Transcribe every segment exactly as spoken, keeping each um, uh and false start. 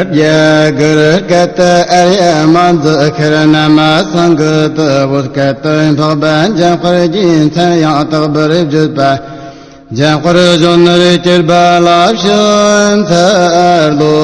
རྒྱ་གར་སྐད་དུ། ཨཱརྱ་མ་ཛུ་ཁར་ན་མ་སཾ་སྐྲྀ་ཏུ་བོད་སྐད་དུ། འཕགས་པ་འཇམ་དཔལ་གྱི་མཚན་ཡང་དག་པར་བརྗོད་པ། འཇམ་དཔལ་གཞོན་ནུར་གྱུར་པ་ལ་ཕྱག་འཚལ་ལོ།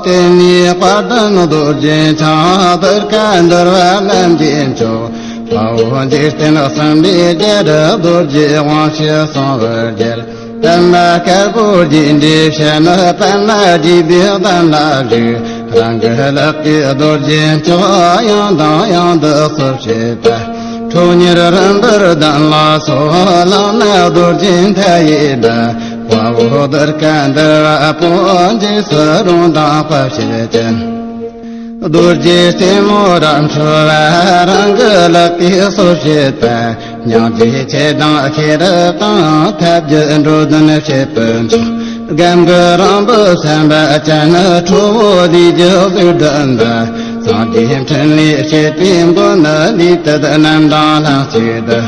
དེ་ནས་དཔལ་ལྡན་རྡོ་རྗེ་འཆང་། གདུལ་དཀའ་འདུལ་བ་ལམ་གྱི་མཆོག། དཔའ་བོ་འཇིག་རྟེན་གསུམ་པའི་རྒྱལ། རྡོ་རྗེ་དབང་ཕྱུག་གསང་བའི་རྒྱལ། པདྨ་དཀར་པོ་རྒྱས་འདྲའི་ཞལ། པདྨ་རྒྱས་པའི་གདན་ལ་བཞུགས། རང་གི་ལག་གིས་རྡོ་རྗེ་མཆོག། ཡང་དང་ཡང་དུ་གསོལ་བྱེད་པ། ཁྲོ་གཉེར་རིམ་པར་ལྡན་ལ་སོགས། ལག་ན་རྡོ་རྗེ་མཐའ་ཡས་པ། དཔའ་བོ་གདུལ་དཀའ་འདུལ་བ་པོ། འཇིགས་སུ་རུང་དང་དཔའ་བྱད་ཅན། རྡོ་རྗེ་རྩེ་མོ་རབ་འཕྲོ་བ། རང་གི་ལག་གིས་གསོལ་བྱེད་པ། སྙིང་རྗེ་ཆེ་དང་ཤེས་རབ་དང་། ཐབས་ཀྱི་འགྲོ་དོན་བྱེད་པའི་མཆོག། སྒམ་གྱི་རིང་པོ་སེམས་དཔའ་ཅན། ཁྲོ་བོ་ལས་ཀྱི་གཟུགས་བསྒྲེས་པ། སངས་རྒྱས་འཕྲིན་ལས་བྱེད་པའི་མགོན། ལུས་དུད་རྣམས་དང་ལྷན་ཅིག་ཏུ།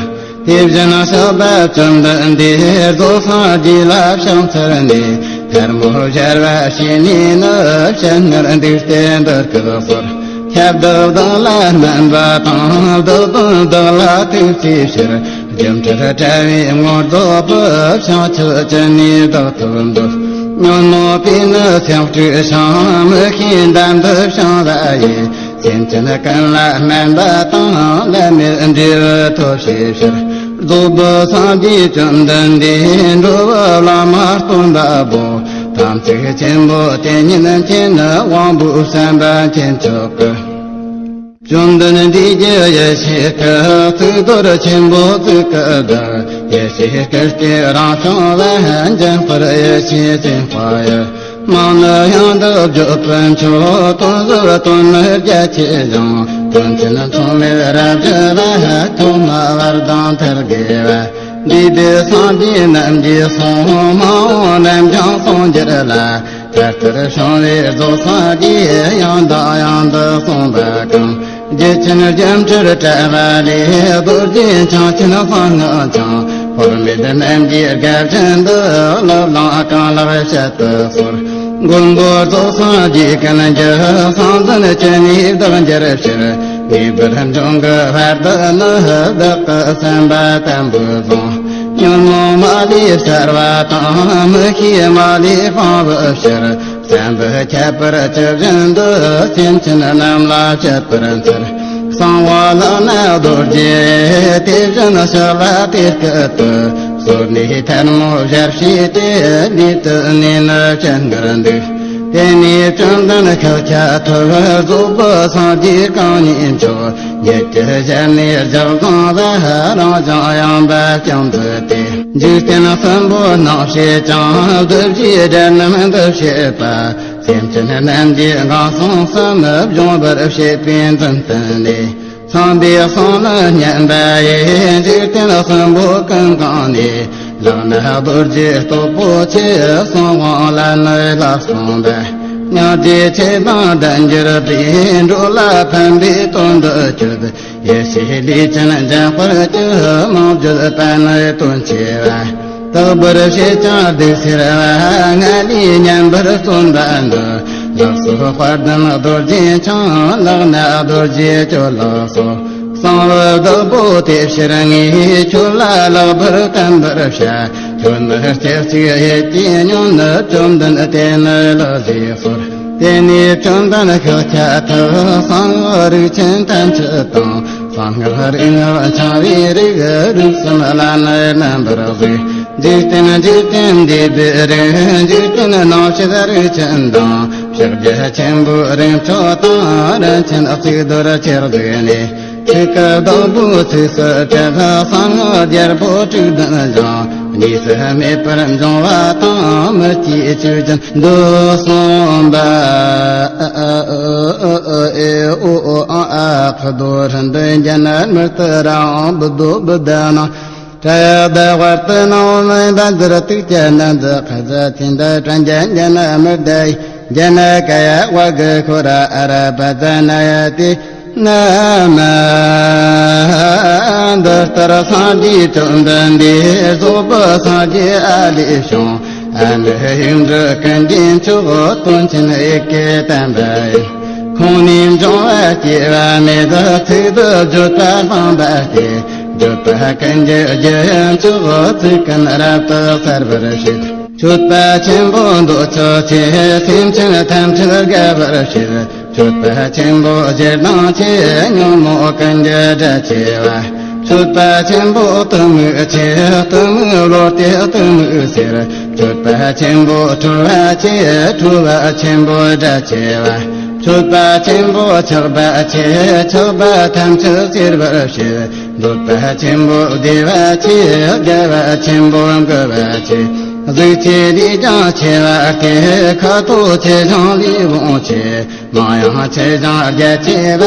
དེ་བཞིན་གཤེགས་པ་བཅོམ་ལྡན་འདས། རྫོགས་སངས་རྒྱས་ལ་ཕྱག་འཚལ་ནས། ཐལ་མོ་སྦྱར་བ་བྱས་ནས་ནི། ཞལ་སྔར་འདུག་སྟེ་འདི་སྐད་གསོལ། ཁྱབ་བདག་བདག་ལ་སྨན་པ་དང་། བདག་དོན་བདག་ལ་ཐུགས་བརྩེའི་ཕྱིར། སྒྱུ་འཕྲུལ་དྲ་བའི་ངོ་རྫོགས་པའི། བྱང་ཆུབ་ཅི་ནས་བདག་ཐོབ་འདོད། ཉོན་མོངས་པས་ནི་སེམས་དཀྲུགས་ཤིང་། མི་ཤེས་འདམ་དུ་བྱིང་བ་ཡི། སེམས་ཅན་ཀུན་ལ་སྨན་པ་དང་། བླ་མེད་འབྲས་བུ་ཐོབ་བྱའི་ཕྱིར། རྫོགས་པའི་སངས་རྒྱས་བཅོམ་ལྡན་འདས། འགྲོ་བའི་བླ་མ་སྟོན་པ་པོ། དམ་ཚིག་ཆེན་པོ་དེ་ཉིད་མཁྱེན། དབང་པོའི་བསམ་པ་མཁྱེན་ཆོག་གི། བཅོམ་ལྡན་འདས་ཀྱི་ཡེ་ཤེས་སྐུ། གཙུག་ཏོར་ཆེན་པོ་གཙུག་གི་བདག། ཡེ་ཤེས་སྐུ་སྟེ་རང་བྱུང་བ། འཇམ་དཔལ་ཡེ་ཤེས་སེམས་དཔའ་ཡི། མིང་ནི་ཡང་དག་བརྗོད་པའི་མཆོག། དོན་ཟབ་དོན་ནི་རྒྱ་ཆེ་ཞིང་། དོན་ཆེན་མཚུངས་མེད་རབ་ཞི་བ། ཐོག་མ་བར་དང་མཐར་དགེ་བ། འདུས་པའི་སངས་རྒྱས་རྣམས་ཀྱིས་གསུངས། མ་འོངས་རྣམས་ཀྱང་གསུང་འགྱུར་ལ། དེ་ལྟར་བྱུང་བའི་རྫོགས་སངས་རྒྱས། ཡང་དང་ཡང་དུ་གསུངས་པ་གང་། རྒྱུད་ཆེན་སྒྱུ་འཕྲུལ་དྲ་བ་ལས། རྡོ་རྗེ་འཆང་ཆེན་གསང་སྔགས་འཆང་། དཔག་མེད་རྣམས་ཀྱི་དགའ་བཞིན་དུ། སློབ་གླིང་གང་ལགས་བཤད་དུ་གསོལ། མགོན་པོ་རྫོགས་སངས་རྒྱས་ཀུན་གྱི། གསང་འཛིན་ཅི་ནས་བདག་འགྱུར་ཕྱིར། ངེས་པར་འབྱུང་གི་བར་དུ་ནི། བདག་གི་བསམ་པ་བརྟན་པོར་བཟུང་། ཉོན་མོངས་མ་ལུས་གསལ་བ་དང་། མི་ཤེས་མ་ལུས་སྤང་བའི་ཕྱིར། བསམ་པའི་ཁྱད་པར་ཇི་བཞིན་དུ། སེམས་ཅན་རྣམས་ལ་བཤད་པར་འཚལ། གསང་བ་ལག་ན་རྡོ་རྗེ། དེ་བཞིན་གཤེགས་ལ་དེ་སྐད་དུ། གསོལ་ནས་ཐལ་མོ་སྦྱར་བྱས་ཏེ། ལུས་དུད་གནས་ནི་ཅན་གྱུར་འདུག། དེ་ནས་བཅོམ་ལྡན་ཤཱཀྱ་ཐུབ། རྫོགས་པའི་སངས་རྒྱས་གང་ཉིད་མཆོག། ཉིད་ཀྱི་ཞལ་ནས་ལྗགས་བཟུང་བ། རང་བྱུང་ཡངས་པ་བརྐྱང་བུད་དེ། འཇིག་རྟེན་གསུམ་པོ་སྣང་བྱེད་ཅིང་། བསྡུ་བྱའི་སྒྲ་རྣམས་འདི་བྱེད་པ། སེམས་ཅན་རྣམས་ཀྱི་ངང་སོང་གསུམ། སྦྱོང་བར་བྱེད་པའི་མཛུབ་སྟོན་ནས། ཚངས་པའི་གསུང་ནི་སྙན་པ་ཡི། འཇིག་རྟེན་གསུམ་པོ་ཀུན་གང་ནས། ལག་ན་རྡོ་རྗེ་སྟོབས་པོ་ཆེ། གསང་དབང་ལ་ནི་ལག་གསུམ་པ། སྙིང་རྗེ་ཆེ་དང་ལྡན་གྱུར་པའི། འགྲོ་ལ་ཕན་པའི་དོན་དུ་གྱུར། ཡེ་ཤེས་ལུས་ཅན་འཇམ་དཔལ་གྱི། མིང་བརྗོད་པ་ནི་དོན་ཆེ་བ། དག་པར་བྱེད་ཅིང་གདུགས་སེལ་བ། ང་ལས་སྙན་པར་གསོན་པ་འདི། ལག་སོགས་དཔལ་ལྡན་རྡོ་རྗེ་འཆང་། ལག་ན་རྡོ་རྗེ་ཁྱོད་ལ་གསོལ། གསང་བའི་བདག་པོ་དེ་ཕྱིར་ངས། ཁྱོད་ལ་ལེགས་པར་བསྟན་པར་བྱ། ཁྱོད་ནི་སྐྱེ་གཅིག་ཡིད་ཀྱིས་ཉོན། བཅོམ་ལྡན་དེ་ནི་ལེགས་ཞེས་གསོལ། དེ་ནས་བཅོམ་ལྡན་ཤཱཀྱ་ཐུབ། གསང་སྔགས་རིགས་ཆེན་ཐམས་ཅད་དང་། གསང་སྔགས་རིག་སྔགས་འཆང་བའི་རིགས། རིགས་གསུམ་ལ་ནི་རྣམ་པར་གཟིགས། འཇིག་རྟེན་འཇིག་རྟེན་འདས་པའི་རིགས། འཇིག་རྟེན་སྣང་བྱེད་རིགས་ཆེན་དང་། ཕྱག་རྒྱ་ཆེན་པོའི་རིགས་མཆོག་དང་། རིན་ཆེན་གཙུག་ཏོར་ཆེར་གཟིགས་ནས། ཆོས་སྐུ་བདག་པོའི་ཚིགས་སུ་བཅད། གསང་སྔགས་རྒྱལ་པོ་དྲུག་ལྡན་འཆང་། གཉིས་སུ་མེད་པར་འབྱུང་བ་དང་། མི་སྐྱེའི་ཆོས་ཅན་འདི་གསུངས་པ། ཨེ་ཨོ་ཨ་ཁ་དོ་ར་འདི་རྒྱ་ན་མི་ཏི་ར་ཨང་བུ་དོ་བུ་དཱ་ན། ཏྲ་ཡ་དཱ་ཝར་ཏི་ནོ་མི་དཱ་ཛི་ར་ཏིག་ཅ་ན་ཛི་ཁ་ཛ་ཐི་ན་དཱ་ཏྲ་ཛ་ཛ་ན་མི་དཱ་ཡི་ཛ་ན་ཀ་ཡ་ཝ་ག་ཁོ་ར་ཨ་ར་པ་ཛ་ན་ཡ་ཏི་ན་མ། འདི་ལྟར་སངས་རྒྱས་བཅོམ་ལྡན་འདས། རྫོགས་པའི་སངས་རྒྱས་ཨ་ལས་བྱུང་། ཨ་ནི་ཡིག་འབྲུ་ཀུན་གྱི་མཆོག་དོན་ཆེན་ཡི་གེ་བསྟན་པ་ཡིན། ཁོང་ནས་འབྱུང་བ་སྐྱེ་བ་མེད། ཚིག་ཏུ་བརྗོད་པ་སྤངས་པ་སྟེ། བརྗོད་པ་ཀུན་གྱི་རྒྱུ་ཡི་མཆོག་ཚིག་ཀུན་རབ་ཏུ་གསལ་བར་བྱེད། མཆོད་པ་ཆེན་པོ་འདོད་ཆགས་ཆེ། སེམས་ཅན་ཐམས་ཅད་དགའ་བར་བྱེད། མཆོད་པ་ཆེན་པོ་ཞེ་སྡང་ཆེ། ཉོན་མོངས་ཀུན་གྱི་དགྲ་ཆེ་བ། མཆོད་པ་ཆེན་པོ་གཏི་མུག་ཆེ། གཏི་མུག་གློད་དེ་གཏི་མུག་སེལ། མཆོད་པ་ཆེན་པོ་ཁྲོ་བ་ཆེ། ཁྲོ་བ་ཆེན་པོ་དགྲ་ཆེ་བ། མཆོད་པ་ཆེན་པོ་ཆགས་པ་ཆེ། ཆགས་པ་ཐམས་ཅད་སེལ་བར་བྱེད། འདོད་པ་ཆེན་པོ་བདེ་བ་ཆེ། དགའ་བ་ཆེན་པོ་མགུ་བ་ཆེ། གཟུགས་ཆེ་ལུས་ཀྱང་ཆེ་བ་སྟེ། ཁ་དོག་ཆེ་ཞིང་ལུས་བོངས་ཆེ། མིང་ཡང་ཆེ་ཞིང་རྒྱ་ཆེ་བ།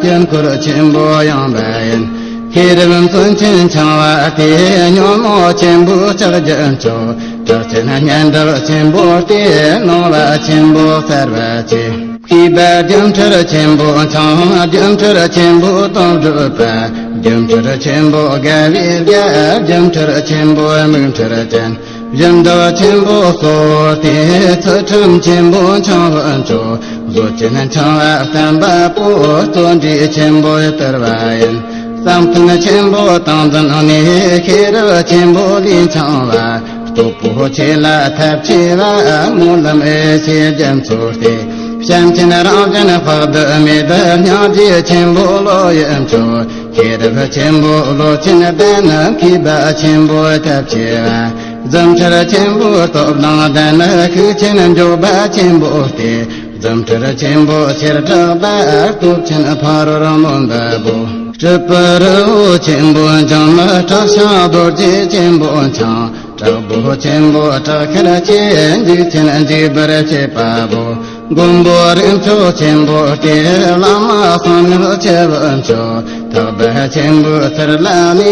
དཀྱིལ་འཁོར་ཆེན་པོ་ཡངས་པ་ཡིན། ཤེས་རབ་མཚོན་ཆེན་འཆང་བ་སྟེ། ཉོན་མོངས་ཆེན་པོ་བཅག་རྒྱུ་མཆོག་གྲགས་ཆེན་སྙན་གྲགས་ཆེན་པོ་སྟེ། སྣང་བ་ཆེན་པོ་གསལ་བ་ཆེ། ཤེས་པ་སྒྱུ་འཕྲུལ་ཆེན་པོ་འཆང་། སྒྱུ་འཕྲུལ་ཆེན་པོ་དོན་གྲུབ་པ། སྒྱུ་འཕྲུལ་ཆེན་པོ་དགའ་བའི་རྒྱལ། སྒྱུ་འཕྲུལ་ཆེན་པོ་མིག་འཕྲུལ་ཅན། བཞི་མདོ་ཆེན་པོ་གཙོ་བོ་སྟེ། ཚུལ་ཁྲིམས་ཆེན་པོ་འཆང་བའི་མཆོག་བཟོ་ཆེན་འཆང་བ་བསྟན་པ་པོ། བརྩོན་འགྲུས་ཆེན་པོ་སྟེར་བ་ཡིན། བསམ་གཏན་ཆེན་པོ་ཏིང་འཛིན་ནས། ཤེས་རབ་ཆེན་པོ་ལུས་འཆང་བ། སྟོབས་པོ་ཆེ་ལ་ཐབས་ཆེ་བ། སྨོན་ལམ་ཡེ་ཤེས་རྒྱ་མཚོ་སྟེ། བྱམས་ཆེན་རང་བཞིན་དཔག་ཏུ་མེད། སྙིང་རྗེ་ཆེན་པོ་བློ་ཡི་མཆོག་ཤེས་རབ་ཆེན་པོ་བློ་ཆེན་ལྡན། མཁས་པ་ཆེན་པོ་ཐབས་ཆེ་བ། རྫུ་འཕྲུལ་ཆེན་པོ་སྟོབས་དང་ལྡན། ཤུགས་ཆེན་མགྱོགས་པ་ཆེན་པོ་སྟེ། རྫུ་འཕྲུལ་ཆེན་པོ་ཆེར་གྲགས་པ། སྟོབས་ཆེན་ཕ་རོལ་མོན་པ་པོ། སྤྲུལ་པའི་རི་བོ་ཆེན་པོ་འཇོམས། དྲག་ཞིང་རྡོ་རྗེ་ཆེན་པོ་འཆང་། དྲག་པོ་ཆེན་པོ་དྲག་ཤར་ཆེ། འཇིག་རྟེན་འཇིག་པར་བྱེད་པ་པོ། མགོན་པོ་རིགས་མཆོག་ཆེན་པོ་སྟེ། བླ་མ་གསང་སྔགས་ཆེ་བའི་མཆོག་ཐེག་པ་ཆེན་པོའི་ཚུལ་ལ་གནས།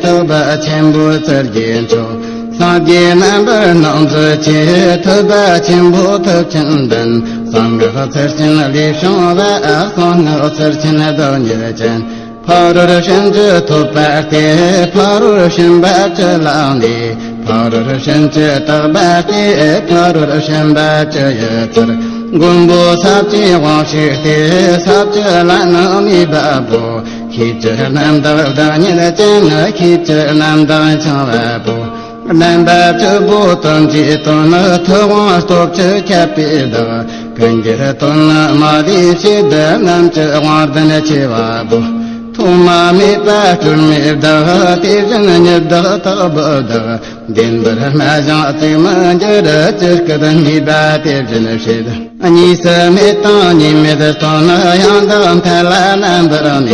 ཐེག་པ་ཆེན་པོའི་ཚུལ་གྱི་མཆོག་སངས་རྒྱས་རྣམ་པར་སྣང་མཛད་ཆེ། ཐེག་པ་ཆེན་པོའི་ཐེག་ཆེན་ལྡན། གསང་སྔགས་ཚུལ་ཆེན་ལས་བྱུང་བ། གསང་སྔགས་ཚུལ་ཆེན་བདག་ཉིད་ཅན། ཕ་རོལ་ཕྱིན་བཅུ་ཐོབ་པ་སྟེ། ཕ་རོལ་ཕྱིན་པ་བཅུ་ལ་གནས། ཕ་རོལ་ཕྱིན་བཅུ་དག་པ་སྟེ། ཕ་རོལ་ཕྱིན་པ་བཅུ་ཡི་ཚུལ། མགོན་པོ་ས་བཅུའི་དབང་ཕྱུག་སྟེ། ས་བཅུ་ལ་ནི་གནས་པ་པོ། ཤེས་བཅུ་རྣམ་དག་བདག་ཉིད་ཅན། ཤེས་བཅུ་རྣམ་དག་འཆང་བ་པོ། རྣམ་པ་བཅུ་པོ་དོན་གྱི་དོན་ནི། ཐུབ་དབང་སྟོབས་བཅུ་ཁྱབ་པས་བདག་ཀུན་གྱི་དོན་ནི་མ་ལུས་བྱེད། རྣམ་བཅུ་དབང་ལྡན་ཆེ་བ་པོ། ཐོག་མ་མེད་པ་སྤྲོས་མེད་བདག་དེ་བཞིན་ཉིད་བདག་དག་པོ་བདག་བདེན་པར་སྨྲ་ཞིང་ཚིག་མི་འགྱུར། ཇི་སྐད་སྨྲས་པ་དེ་བཞིན་བྱེད། གཉིས་སུ་མེད་དང་གཉིས་མེད་དོན། ཡང་དག་མཐའ་ལ་རྣམ་པར་གནས།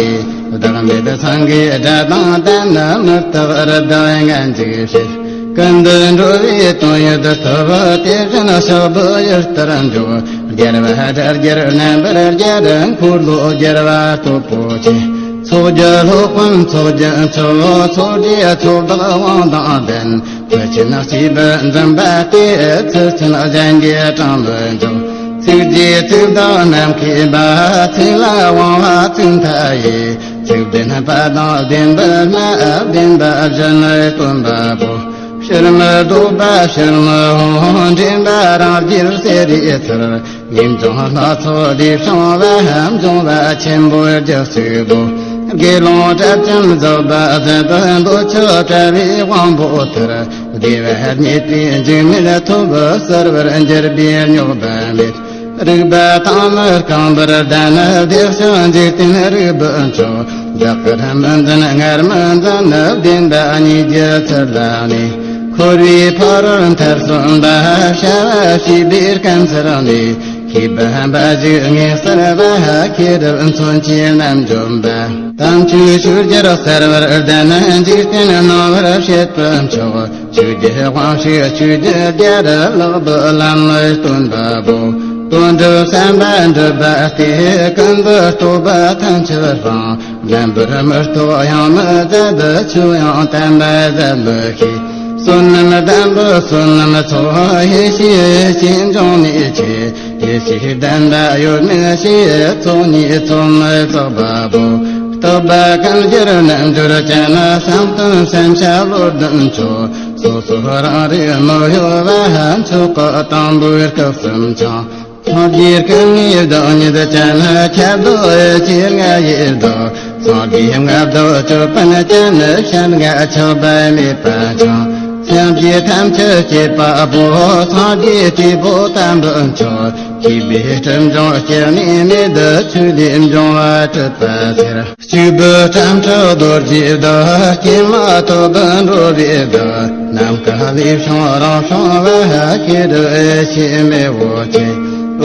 བདག་མེད་སངས་རྒྱས་སྒྲ་དང་ལྡན། མི་རྟག་རི་དྭགས་ངར་འཇིགས་བྱེད། ཀུན་ཏུ་འགྲོ་བའི་དོན་ཡོད་ཐོབ། དེ་བཞིན་ཕྱོགས་བུ་ཡུལ་ལྟར་འགྲོ། རྒྱལ་བ་དགྲ་རྒྱལ་རྣམ་པར་རྒྱལ། འཁོར་ལོ་རྒྱལ་བ་སྟོབས་པོ་ཆེ། ཚོགས་ཀྱི་སློབ་དཔོན་ཚོགས་ཀྱི་མཆོག་ཚོགས་རྒྱལ་ཚོགས་བདག་དབང་དང་ལྡན། མཐུ་ཆེན་སྲིད་པའི་འཛིན་པ་སྟེ། ཚུལ་ཆེན་གཞན་གྱིས་དྲང་མི་འཇོག་ཚིག་རྗེའི་ཚིག་དང་ནམ་མཁའི་པ། ཚིག་ལ་དབང་བ་ཚིག་མཐའ་ཡས། ཚིག་བདེན་པ་དང་བདེན་པར་སྨྲ། བདེན་པ་བཞི་ནི་སྟོན་པ་པོ། ཕྱིར་མི་ལྡོག་པ་ཕྱིར་མི་འོང་། འདྲེན་པ་རང་རྒྱལ་གསེར་རིའི་ཚུལ། ངེས་འབྱུང་ལྷ་ཚོགས་ལས་བྱུང་བ། འབྱུང་བ་ཆེན་པོའི་རྒྱུ་གཙོ་བོ། དགེ་སློང་གྲྭ་ཆེན་རྫོགས་པ་ཟིན་པའི། འདོད་ཆགས་བྲལ་བའི་དབང་པོ་ཐར། བདེ་བ་རྙེད་པའི་འཇིགས་མེད་ཐོབ། གསལ་བར་འགྱུར་བའི་རྙོག་པ་མེད། རིག་པ་དྭངས་མ་རྐང་པར་ལྡན། བདེ་ཞིང་འཇིག་རྟེན་རིག་པའི་མཆོག་བདག་གིར་མི་འཛིན་ངར་མི་འཛིན། བདེན་པ་གཉིས་ཀྱི་ཚུལ་ལ་གནས། འཁོར་བའི་ཕ་རོལ་མཐར་སོན་པ། བྱ་བ་བྱེད་པའི་དཀའ་ཚེགས་ལས། ཤེས་པ་འབའ་ཞིག་ངེས་གསལ་བ། མཁས་གྲུབ་མཚོན་ཆའི་རྣལ་འབྱོར་པ། དམ་ཆོས་ཆོས་རྒྱལ་གསལ་བར་ལྡན། འཇིག་རྟེན་སྣང་བར་བྱེད་པའི་མཆོག་ཆོས་ཀྱི་དབང་ཕྱུག་ཆོས་ཀྱི་རྒྱལ། ལེགས་པའི་ལམ་སྟོན་པ་པོ། དོན་གྲུབ་བསམ་པ་འགྲུབ་པ་སྟེ། ཀུན་ཏུ་རྟོག་པ་ཐམས་ཅད་སྤངས། རྣམ་པར་མི་རྟོག་ཡང་མི་ཟད། ཆོས་ཡང་བསྟན་པ་ཟད་མི་ཤེས། བསོད་ནམས་ལྡན་པའི་བསོད་ནམས་ཚོགས། ཡེ་ཤེས་ཡེ་ཤེས་འབྱུང་གནས་ཆེ། ཡེ་ཤེས་ལྡན་པ་ཡོད་མིན་ཤེས། ཚོགས་གཉིས་ཚོགས་མི་ཚོགས་པ་པོ། རྟག་པ་ཀུན་གྱུར་རྣལ་འབྱོར་ཅན། བསམ་གཏན་བསམ་བྱ་བློ་ལྡན་མཆོག་སོ་སོ་རང་རིག་མི་གཡོ་བ། མཆོག་གི་དང་པོའི་སྐུ་གསུམ་འཆང་། སངས་རྒྱས་སྐུ་ལྔའི་བདག་ཉིད་ཅན། ཁྱབ་བདག་ཡེ་ཤེས་ལྔ་ཡི་བདག། སངས་རྒྱས་ལྔ་བདག་ཅོད་པན་ཅན། ཞལ་ལྔ་ཕྱག་པ་མེད་པ་འཆང་། སེམས་ཅན་ཐམས་ཅད་གཅེས་པ་པོ། སངས་རྒྱས་སྐྱེས་བུ་དམ་པའི་མཆོག། སྐྱེས་པའི་སྲིད་འབྱུང་སྐྱེ་གནས་མེད། ཆོས་ལས་འབྱུང་བ་གྲུབ་པའི་ཚེར། སྐྱེས་བུ་ཁྲ་ཁྲ་རྡོ་རྗེའི་བདག། སྐྱེས་མ་ཐོག་ཏུ་འགྲོ་བའི་བདག། ནམ་མཁའ་ལས་བྱུང་རང་བྱུང་བ། ཤེས་རབ་ཡེ་ཤེས་མེ་བོ་ཆེ།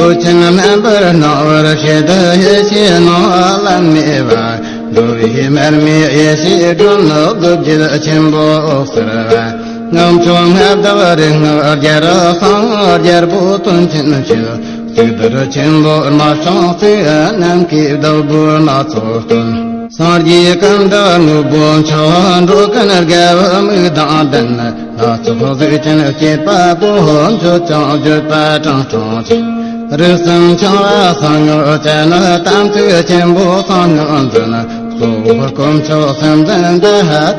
འོད་ཆེན་རྣམ་པར་སྣང་བར་བྱེད། ཡེ་ཤེས་སྣང་བ་ལམ་མེ་བ། འགྲོ་བའི་མར་མེ་ཡེ་ཤེས་སྒྲོན། རྡོ་རྗེ་ཆེན་པོ་འོད་ཟེར་བ། སྔགས་མཆོག་སྔགས་བདག་རིག་སྔགས་རྒྱལ། གསང་སྔགས་རྒྱལ་པོ་དོན་ཆེན་ཞིང་། གཙུག་ཏོར་ཆེན་པོ་དམར་ཕྱོགས་སུ། ནམ་མཁའི་བདག་པོས་སྣ་ཚོགས་སྟོན། སངས་རྒྱས་སྐུ་འདྲ་དངོས་པོ་མཆོག། འགྲོ་ཀུན་དགའ་བའི་མིག་དང་ལྡན། སྣ་ཚོགས་གཟུགས་ཅན་སྐྱེས་པ་པོ། འགྱོད་ཀྱང་འགྱོད་པ་དྲང་དྲང་ཞིང་། རིགས་གསུམ་འཆང་བ་གསང་སྔགས་ཅན། དམ་ཚིག་ཆེན་པོ་གསང་སྔགས་འཛིན། གཙོ་བོ་དཀོན་མཆོག་གསུམ་འཛིན་པ།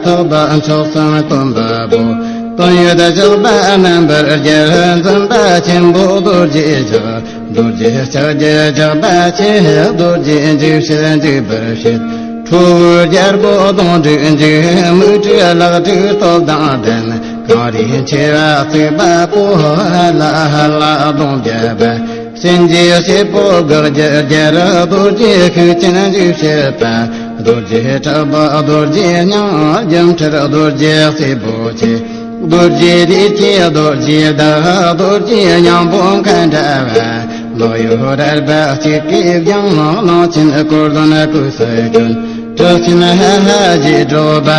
ཐེག་པ་མཆོག་གསུམ་སྟོན་པ་པོ། དོན་ཡོད་བཞག་པ་རྣམ་པར་རྒྱལ། འཛིན་པ་ཆེན་པོ་རྡོ་རྗེ་ཞགས། རྡོ་རྗེ་ལྕགས་ཀྱུ་ལྕགས་པ་ཆེ། རྡོ་རྗེ་འཇིགས་བྱེད་འཇིགས་པར་བྱེད། ཁྲོ་བོའི་རྒྱལ་པོ་གདོན་དྲུག་འཇིགས། མིག་དྲུག་ལག་དྲུག་སྟོབས་དང་ལྡན། གངས་རིའི་མཆེ་བ་གཙིགས་པ་པོ། ཧ་ལ་ཧ་ལ་གདོང་བརྒྱད་པ། གཤིན་རྗེའི་སྲས་པོ་དགག་བྱའི་རྒྱལ། རྡོ་རྗེ་ཤུགས་ཅན་འཇིགས་བྱེད་པ། རྡོ་རྗེ་དྲག་པོ་རྡོ་རྗེ་སྙིང་། སྒྱུ་འཕྲུལ་རྡོ་རྗེ་སྲས་པོ་ཆེ། རྡོ་རྗེ་ལས་སྐྱེས་རྡོ་རྗེ་བདག། རྡོ་རྗེ་སྙིང་པོ་མཁའ་འདྲ་བ། ལོ་ཡོད་རལ་པ་གཅིག་གིས་བརྒྱངས། གླང་ཆེན་དཀོར་ལྡན་སྐུ་སུ་གྱོན། གྲི་ཆེན་ཧ་ཧ་ཞེས་སྒྲོག་པ།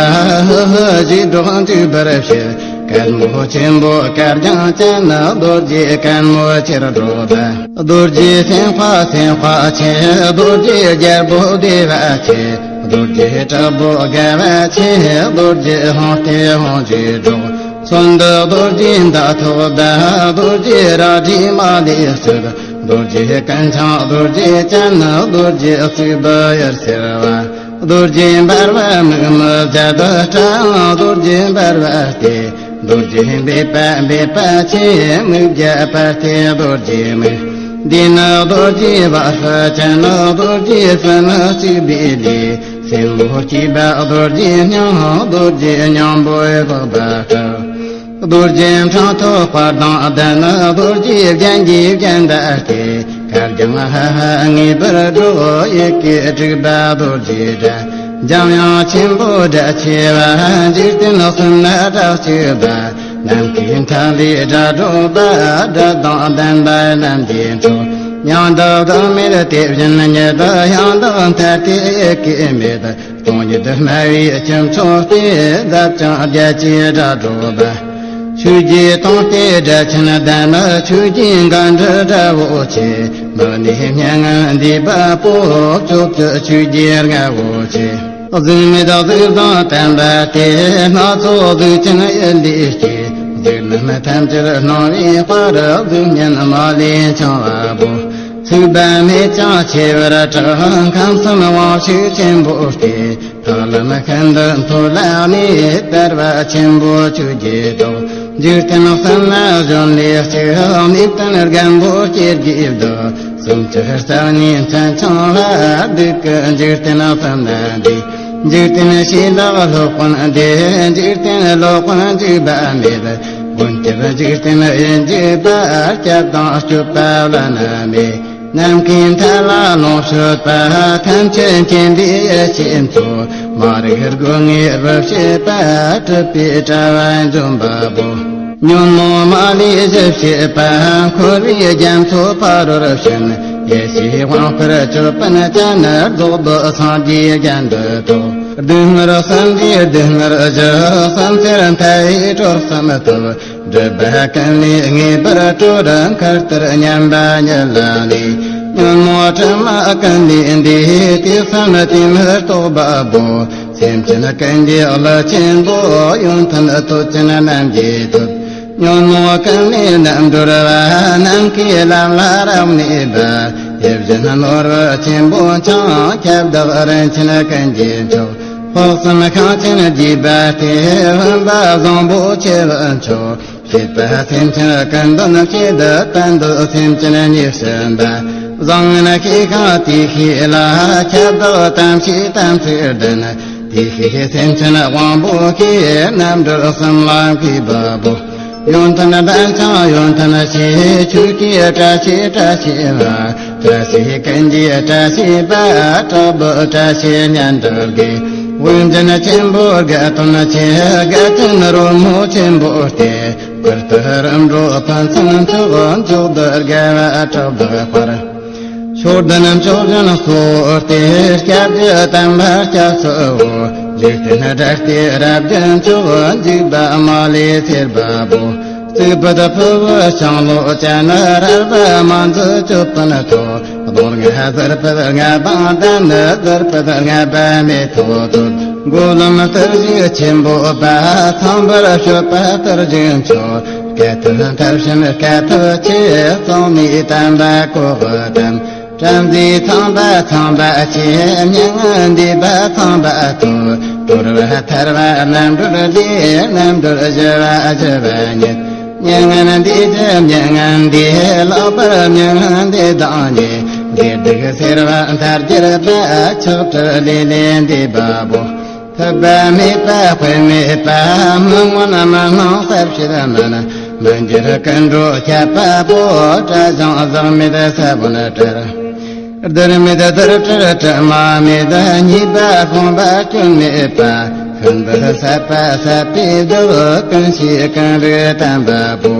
ཧུ་ཧུ་ཞེས་སྒྲོག་འཇིགས་པར་བྱེད། སྐད་མོ་ཆེན་པོ་སྐད་རྒྱང་ཅན། རྡོ་རྗེ་སྐད་མོ་ཆེར་སྒྲོག་པ། རྡོ་རྗེ་སེམས་དཔའ་སེམས་དཔའ་ཆེ། རྡོ་རྗེ་རྒྱལ་པོ་བདེ་བ་ཆེ། རྡོ་རྗེ་དྲག་པོ་དགའ་བ་ཆེ། རྡོ་རྗེ་ཧཱུྃ་སྟེ་ཧཱུྃ་ཞེས་སྒྲོག། གསོན་དུ་རྡོ་རྗེ་མདའ་ཐོགས་པ། རྡོ་རྗེ་རལ་གྲི་མ་ལུས་གཅོད། རྡོ་རྗེ་ཀུན་འཆང་རྡོ་རྗེ་ཅན། རྡོ་རྗེ་གཙུག་པུ་ཡར་ཟེར་བ། རྡོ་རྗེ་འབར་བ་མིག་མི་བརྒྱད། སྐྲ་དབང་རྡོ་རྗེ་འབར་བ་སྟེ། རྡོ་རྗེ་འབེབས་པ་འབེབས་པ་ཆེ། མིག་བརྒྱད་པ་སྟེ་རྡོ་རྗེ་མིག། འདི་ནི་རྡོ་རྗེ་བ་སྤུ་ཅན། རྡོ་རྗེ་སྤུ་ནི་གཅིག་པའི་ལུས། སེན་མོ་སྐྱེས་པ་རྡོ་རྗེ་སྙིང་། རྡོ་རྗེ་སྙིང་པོས་འཕགས་པ་སྤྲུལ། རྡོ་རྗེ་འཕྲང་ཐོག་དཔལ་དང་ལྡན། རྡོ་རྗེ་རྒྱན་གྱིས་བརྒྱན་པ་སྟེ། གར་འགྱིང་ཧ་ཧ་ངེས་པར་སྒྲོག། ཡི་གེ་དྲུག་པ་རྡོ་རྗེའི་སྒྲ། འཇམ་དབྱངས་ཆེན་པོའི་སྒྲ་ཆེ་བ། འཇིག་རྟེན་གསུམ་ན་གྲགས་ཆེ་བ། ནམ་མཁའི་མཐའ་ལས་སྒྲ་སྒྲོག་པ། སྒྲ་དང་ལྡན་པ་རྣམས་ཀྱི་མཆོག། ཡང་དག་བདག་མེད་དེ་བཞིན་ཉིད། ཡང་དག་མཐའ་སྟེ་ཡི་གེ་མེད། སྟོང་ཉིད་སྨྲ་བའི་ཁྱུ་མཆོག་སྟེ། ཟབ་ཅིང་རྒྱ་ཆེའི་སྒྲ་སྒྲོག་པ། ཆོས་ཀྱི་དོན་སྟེ་སྒྲ་ཆེན་ལྡན། ཆོས་ཀྱི་འགལ་འབྲེལ་དགྲ་བོ་ཆེ། མི་གནས་སྙན་ངག་འདུས་པ་པོ། ཕྱོགས་བཅུ་ཆོས་ཀྱི་རྔ་བོ་ཆེ། གཟུགས་མེད་གཟུགས་བཟང་བསྟན་པ་སྟེ། སྣ་ཚོགས་གཟུགས་ཅན་ཡིད་ལས་སྐྱེས། གཟུགས་རྣམས་ཐམས་ཅད་སྣང་བའི་དཔལ། གཟུགས་བརྙན་མ་ལུས་འཆང་བ་པོ། ཚིག་པ་མེད་ཀྱང་ཆེ་བར་གྲགས། ཁམས་གསུམ་དབང་ཕྱུག་ཆེན་པོ་སྟེ། ཐར་ལམ་ཤིན་ཏུ་མཐོ་ལ་གནས། དལ་བ་ཆེན་པོ་ཆོས་ཀྱི་ཐོག། འཇིག་རྟེན་གསུམ་ན་གཞོན་ལས་གཅིག། གནས་བརྟན་རྒན་པོ་སྐྱེ་དགུའི་བདག། སུམ་ཅུ་རྩ་གཉིས་མཚན་འཆང་བ། བདུད་ཀྱི་འཇིག་རྟེན་གསུམ་ན་འདུས། འཇིག་རྟེན་ཞི་ལྷག་སློབ་དཔོན་སྟེ། འཇིག་རྟེན་སློབ་དཔོན་འཇིགས་པ་མེད། མགོན་སྐྱབས་འཇིག་རྟེན་ཡིད་འཇིགས་པ། སྐྱབས་དང་སྐྱོབ་པ་བླ་ན་མེད། ནམ་མཁའི་མཐའ་ལ་ལོངས་སྤྱོད་པ། ཐམས་ཅད་མཁྱེན་པའི་ཡེ་ཤེས་མཚོ། མ་རིག་སྒོ་ལྔའི་དབུ་བྱེད་པ། གྲུབ་པའི་དྲ་བ་འཇོམས་པ་པོ། ཉོན་མོངས་མ་ལུས་ཞི་བྱེད་པ། འཁོར་བའི་རྒྱ་མཚོ་ཕ་རོལ་ཕྱིན། ཡེ་ཤེས་དབང་པོར་ཅོད་པན་ཅན། རྫོགས་པའི་སངས་རྒྱས་རྒྱན་དུ་ཐོགས། སྡུག་བསྔལ་གསུམ་པའི་སྡུག་བསྔལ་གཞི། སེམས་ཅན་མཐའ་ཡས་འཁོར་གསུམ་ཐོབ། སྒྲིབ་པ་ཀུན་ལས་ངེས་པར་གྲོལ། མཁའ་ལྟར་མཉམ་པ་ཉིད་ལ་ལུས། ཉོན་མོངས་དྲི་མ་ཀུན་ལས་འདས། དུས་གསུམ་དུས་མིན་རྟོགས་པ་པོ། སེམས་ཅན་ཀུན་གྱི་བློ་ཆེན་པོ། ཡོན་ཏན་བསྟོད་ཅིང་རྣམ་འབྱེད་ཐོབ། ཉོན་མོངས་ཀུན་ལས་རྣམ་གྲོལ་བ། ནམ་མཁའི་ལམ་ལ་རག་ལས་པ། ཡིད་བཞིན་ནོར་བུ་ཆེན་པོ་འཆང་། ཁྱབ་བདག་རིན་ཆེན་ཀུན་གྱི་མཆོག། ཕོག་བསམ་ཤིང་ཆེན་རྒྱས་པ་སྟེ། བུམ་པ་བཟང་པོ་ཆེ་བའི་མཆོག་བྱེད་པ་སེམས་ཅན་ཀུན་དོན་བྱེད། དུ་བསྟན་འདི་སེམས་ཅན་ཉེར་བྱིན་པ། བཟང་ངན་ཤེས་ཤིང་དེ་ཤེས་ལ། ཁྱབ་བདག་དམ་ཤེས་དམ་ཚིག་ལྡན། དེ་ཤེས་སེམས་ཅན་དབང་པོ་ཤེས། རྣམ་གྲོལ་གསུམ་ལ་མཁས་པ་པོ། ཡོན་ཏན་ལྡན་ཅིང་ཡོན་ཏན་ཤེས། ཆོས་ཀྱི་བཀྲ་ཤིས་བཀྲ་ཤིས་པ། བཀྲ་ཤིས་ཀུན་གྱི་བཀྲ་ཤིས་པ། དྲག་པོའི་བཀྲ་ཤིས་ཉན་ཐོས་དགེ། དབུགས་འབྱིན་ཆེན་པོ་དགའ་སྟོན་ཆེ། དགའ་སྟོན་རོལ་མོ་ཆེན་པོ་སྟེ། བསྐུལ་དུ་རིམ་གྲོ་ཕུན་སུམ་ཚོགས། མཆོག་ཏུ་དགའ་བ་དྲག་པོའི་དཔལ། མཆོག་ལྡན་མཆོག་སྦྱིན་སོགས་ཏེ། སྐྱབས་ཀྱི་བསྟན་པ་སྐྱབས་སུ་འོ། འཇིག་རྟེན་དགྲ་སྟེ་རབ་བརྒྱུད་མཆོག་འཇིགས་པ་མ་ལུས་སེལ་བ་པོ། གཙུག་ཕུད་ཕུར་བུ་ཤིང་ལོ་ཅན། རལ་པ་མ་འཛུགས་ཅོད་པན་ཐོགས། གདོང་ལྔ་ཟུར་ཕུད་ལྔ་པ་ལྡན། ཟུར་ཕུད་ལྔ་པ་མེ་ཏོག་བདུད། མགོ་ལོམ་གཏེར་གཞུང་ཆེན་པོ་པ། ཚངས་པར་སྤྱོད་པ་གཏེར་གཞུང་མཆོག་སྐད་ཐོས་ཐབས་ཤེས་སྐད་ཐོས་ཆེ། གཙང་མའི་བསྟན་པ་གོ་བ་དམ། བྲམ་ཟེ་ཚངས་པ་ཚངས་པ་ཆེ། མྱ་ངན་འདས་པ་ཚངས་པ་ཐོབ། གྲོལ་བ་ཐར་བ་རྣམ་གྲོལ་ལས། རྣམ་གྲོལ་ཞི་བ་ཞི་བ་ཉིད། མྱ་ངན་འདས་ཀྱི་མྱ་ངན་འདས། ལྷག་པར་མྱ་ངན་འདས་དང་ཉེ། བདེ་སྡུག་སེལ་བ་མཐར་གྱུར་པ། ཆགས་བྲལ་ལས་ལས་འདས་པ་པོ། ཐུབ་པ་མེད་པ་དཔེ་མེད་པ། མི་མངོན་མི་སྣང་ཟབ་ཕྱིར་མིན། མི་འགྱུར་ཀུན་འགྲོ་ཁྱབ་པ་པོ། བཀྲ་ཤིས་ཟག་མེད་ས་བོན་བྲལ། བདེར་མེད་བདེར་བྲལ་དྲི་མ་མེད། ཉེས་པ་སྤོང་བ་སྐྱོན་མེད་པ། ཤིན་ཏུ་ཟབ་པ་ཟབ་པའི་བདག་ཀུན་ཤེས་ཀུན་རིག་དམ་པ་པོ།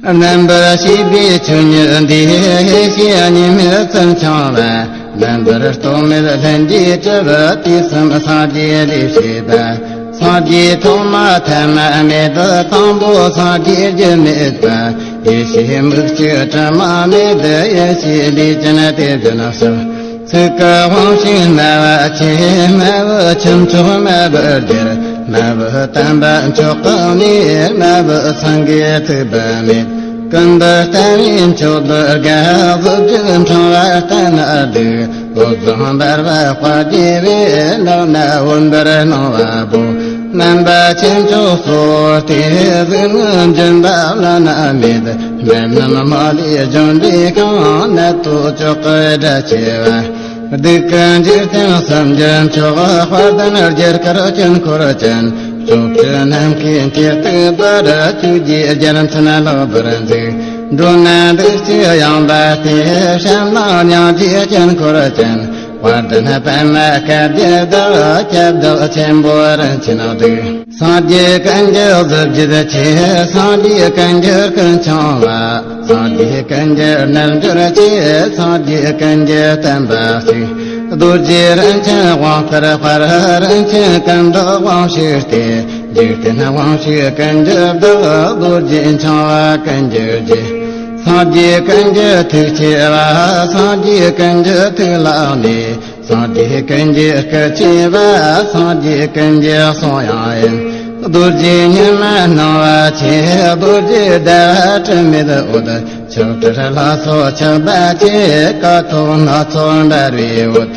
རྣམ་པར་ཤེས་པའི་ཆོས་ཉིད་འདས། ཡེ་ཤེས་གཉིས་མེད་ཚུལ་འཆང་བ། རྣམ་པར་རྟོག་མེད་ལྷན་སྐྱེས་གྲུབ། དུས་གསུམ་སངས་རྒྱས་ལུས་བྱེད་པ། སངས་རྒྱས་ཐོག་མ་ཐ་མ་མེད། དང་པོ་སངས་རྒྱས་རྒྱུ་མེད་པ། ཡེ་ཤེས་མིག་གཅིག་དྲི་མ་མེད། ཡེ་ཤེས་ལུས་ཅན་དེ་བཞིན་གཤེགས། ཚིག་གི་དབང་ཕྱུག་སྨྲ་བ་ཆེ། སྨྲ་བའི་ཁྱུ་མཆོག་སྨྲ་བར་འགྱུར། སྨྲ་བའི་བསྟན་པ་མཆོག་གི་གནས། སྨྲ་བའི་སེང་གེ་ཐུབ་པ་མེད། ཀུན་ཏུ་ལྟ་བས་མཆོག་ཏུ་དགའ། གཟི་བརྗིད་འཕྲེང་བ་བསྟན་ན་སྡུག་བློ་བཟང་འབར་བ་དཔལ་གྱི་རི། ནགས་ན་འོད་འབར་སྣང་བ་པོ། རྣམ་པ་ཆེ་མཆོག་སོགས་ཏེ། གཟུགས་བརྙན་འབྱིན་པ་བླ་ན་མེད། སྨན་རྣམས་མ་ལུས་འཇོམས་པའི་ཁང་། ནད་དོ་ཅོག་གི་དགྲ་ཆེ་བ། སྡུག་གི་འཇིག་རྟེན་སུམ་འགྱུར་མཆོག་དཔལ་ལྡན་རྒྱ་གར་དཀྱིལ་འཁོར་ཅན། སྐྱོབ་གྲོལ་ནམ་མཁའི་དཀྱིལ་དུ་སྦར། ཆོས་ཀྱི་རྒྱལ་མཚན་ལེགས་པར་འཛུགས། འགྲོ་ན་འདི་ཕྱི་ཡངས་པ་སྟེ། བྱམས་དང་སྙིང་རྗེའི་དཀྱིལ་འཁོར་ཅན། དཔལ་ལྡན་པདྨ་བཀའ་བརྒྱུད་བདག་ཁྱབ་བདག་ཆེན་པོ་རིན་ཆེན་གདུགས། སངས་རྒྱས་ཀུན་གྱི་གཟི་བརྗིད་ཆེ། སངས་རྒྱས་ཀུན་གྱི་ཀུན་འཆང་བ། སངས་རྒྱས་ཀུན་གྱི་རྣལ་འབྱོར་ཆེ། སངས་རྒྱས་ཀུན་གྱི་བསྟན་པ་གཅིག་རྡོ་རྗེ་རིན་ཆེན་དབང་བསྐུར་དཔལ། རིན་ཆེན་ཀུན་འདུས་དབང་ཕྱུག་སྟེ། འཇིག་རྟེན་དབང་ཕྱུག་ཀུན་གྱི་བདག་རྡོ་རྗེ་འཆང་བ་ཀུན་གྱི་རྗེ། སངས་རྒྱས་ཀུན་གྱི་ཐུགས་ཆེ་བ། སངས་རྒྱས་ཀུན་གྱི་ཐུགས་ལ་གནས། སངས་རྒྱས་ཀུན་གྱི་སྐུ་ཆེ་བ། སངས་རྒྱས་ཀུན་གྱི་གསུང་དབྱངས་ཡིན། རྡོ་རྗེ་ཉི་མ་སྣང་བ་ཆེ། རྡོ་རྗེ་ཟླ་བ་དྲི་མེད་འོད། ཆགས་བྲལ་ལྷ་ཚོགས་ཆགས་པ་ཆེ། ཀཿཐོག་སྣ་ཚོགས་འབར་བའི་འོད།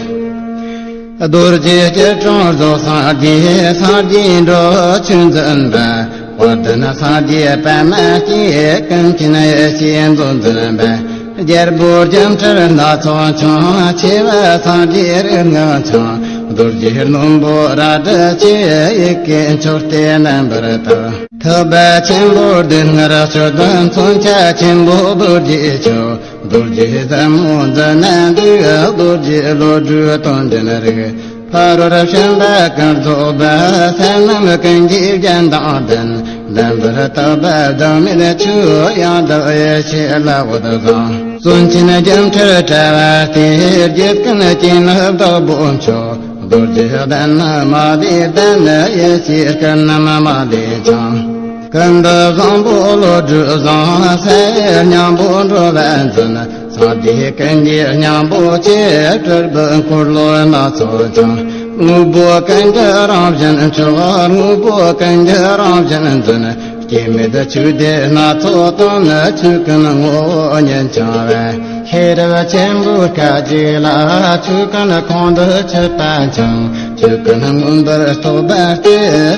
རྡོ་རྗེ་སྐྱིལ་ཀྲུང་རྫོགས་སངས་རྒྱས། སངས་རྒྱས་འགྲོ་བའི་ཆོས་འཛིན་པ། དཔལ་ལྡན་སངས་རྒྱས་པདྨ་སྐྱེས། ཀུན་མཁྱེན་ཡེ་ཤེས་མཛོད་འཛིན་པ། རྒྱལ་པོ་སྒྱུ་འཕྲུལ་སྣ་ཚོགས་འཆང་། ཆེ་བ་སངས་རྒྱས་རིགས་ལྔ་འཆང་། རྡོ་རྗེ་སྣམ་བུ་རལ་གྲི་ཆེ། ཡི་གེ་མཆོག་སྟེ་རྣམ་པར་དག་ཐུབ་པ་ཆེན་པོ་སྡུག་བསྔལ་གཅོད། མཚོན་ཆ་ཆེན་པོ་རྡོ་རྗེ་ཆོས། རྡོ་རྗེ་ཟབ་མོ་མཛད་ན་འདུག་རྡོ་རྗེ་བློ་གྲོས་དོན་ལྡན་རིགས། ཕ་རོལ་ཕྱིན་པ་ཀུན་རྫོགས་པ། ས་རྣམས་ཀུན་གྱི་རྒྱན་དང་ལྡན། ལྡན་པར་བརྟགས་པ་ལྡང་མིན་ཆོས། ཡང་དག་ཡེ་ཤེས་ལ་འོད་བཟང་། བརྩོན་ཆེན་སྒྱུ་འཕྲུལ་དྲ་བ་སྟེ། རྗེ་ཀུན་མཁྱེན་བདག་པོ་མཆོག་རྡོ་རྗེ་གདན་ན་མ་ལུས་བརྟན། ཡེ་ཤེས་སྐུ་རྣམས་མ་ལུས་འཆང་། ཀུན་ཏུ་བཟང་པོ་བློ་གྲོས་བཟང་། ས་ཡི་སྙིང་པོ་འགྲོ་བ་འཛིན། སངས་རྒྱས་ཀུན་གྱི་སྙིང་པོ་ཆེ། སྤྲུལ་པའི་འཁོར་ལོ་སྣ་ཚོགས་འཆང་། དངོས་པོ་ཀུན་གྱི་རང་བཞིན་མཆོག་དངོས་པོ་ཀུན་གྱི་རང་བཞིན་འཛིན། སྐྱེ་མེད་ཆོས་སྡེ་སྣ་ཚོགས་སྟོན། ཆོས་ཀུན་ངོ་བོ་ཉིད་འཆང་བ། ཤེས་རབ་ཆེན་པོའི་སྐད་ཅིག་ལ། ཆོས་ཀུན་ཁོང་དུ་ཆུད་པ་འཆང་། ཆོས་ཀུན་མངོན་པར་རྟོགས་པ་སྟེ།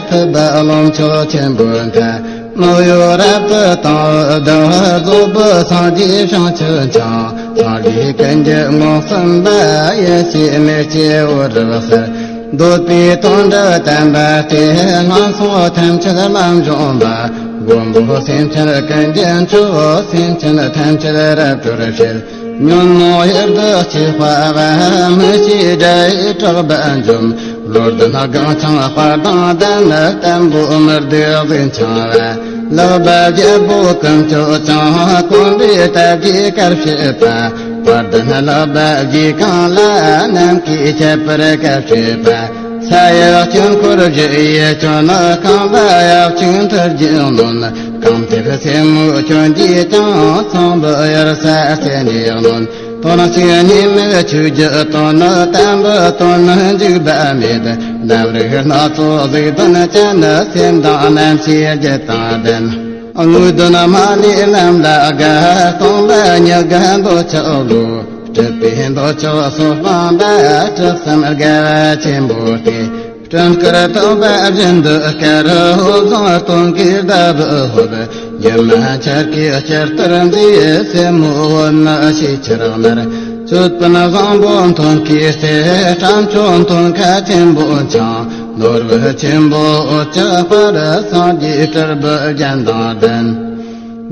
ཐུབ་པ་རློམ་ཕྱོགས་ཆེན་པོའི་མཐའ། མི་གཡོ་རབ་ཏུ་དང་བའི་བདག་རྫོགས་པའི་སངས་རྒྱས་བྱང་ཆུབ་འཆང་། སངས་རྒྱས་ཀུན་གྱི་ངོ་གསུམ་པ། ཡེ་ཤེས་མེ་ལྕེ་འོད་རབ་གསལ། འདོད་པའི་དོན་འགྲུབ་བསྟན་པ་སྟེ། ངན་སོང་ཐམས་ཅད་མ་འབྱུང་བ། མགོན་པོ་སེམས་ཅན་ཀུན་གྱི་མཆོག་སེམས་ཅན་ཐམས་ཅད་རབ་ཏུ་བྱེད། ཉོན་མོངས་ཡུལ་དུ་སྐྱེ་དཔའ་བ། མི་ཤེས་དགྲ་ཡི་དྲེགས་པ་འཇོམས། བློ་ལྡན་སྒང་འཆང་དཔའ་དང་ལྡན། བརྟན་པོ་མི་སྡུག་གཟུགས་འཆང་བ། ལག་པ་བརྒྱད་པོ་ཀུན་མཆོག་ཀྱང་། བསྐོར་འདྲའི་སྟབས་ཀྱིས་གར་བྱེད་པ། དཔལ་ལྡན་ལག་པ་བཞི་གང་ལ། ནམ་མཁའི་ཁྱད་པར་གར་བྱེད་པ། ས་ཡི་དཀྱིལ་འཁོར་བཞི་ཡི་ཁྱོན། རྐང་པ་ཡབ་གཅིག་མཐིལ་གྱིས་གནོན། རྐང་མཐིལ་སེན་མོའི་ཁྱོན་གྱིས་ཀྱང་། ཚངས་པའི་གཡུལ་ས་རྩེ་ནས་གནོན། དོན་གཅིག་གཉིས་མེད་ཆོས་ཀྱི་དོན། བརྟན་པའི་དོན་འཇིག་པ་མེད། རྣམ་རིག་སྣ་ཚོགས་གཟུགས་ལྡན་ཅན། སེམས་དང་རྣམ་ཤེས་རྒྱུད་དང་ལྡན། དངོས་དོན་མ་ལུས་ལམ་ལ་དགའ། སྟོང་པ་ཉིད་དགའ་འདོད་ཆགས་བློ། སྲིད་པའི་འདོད་ཆགས་སོགས་སྤངས་པ། སྲིད་གསུམ་དགའ་བ་ཆེན་པོ་སྟེ། སྤྲིན་དཀར་ཐོགས་པ་བཞིན་དུ་དཀར། འོད་བཟང་སྟོན་ཀའི་ཟླ་བུ་འོད། ཉི་མ་འཆར་ཀའི་ཆར་ལྟར་མཛེས། སེན་མོའི་འོད་ནི་ཕྱི་ཆར་དམར། ཅོད་པན་བཟང་པོ་མཐོན་ཀའི་རྩེ། སྤྲང་ཕྲུག་མཐོང་ཁ་ཆེན་པོ་འཆང་། ནོར་བུ་ཆེན་པོ་འོད་ཀྱི་དཔལ། སངས་རྒྱས་སྲིད་པའི་རྒྱན་དང་ལྡན།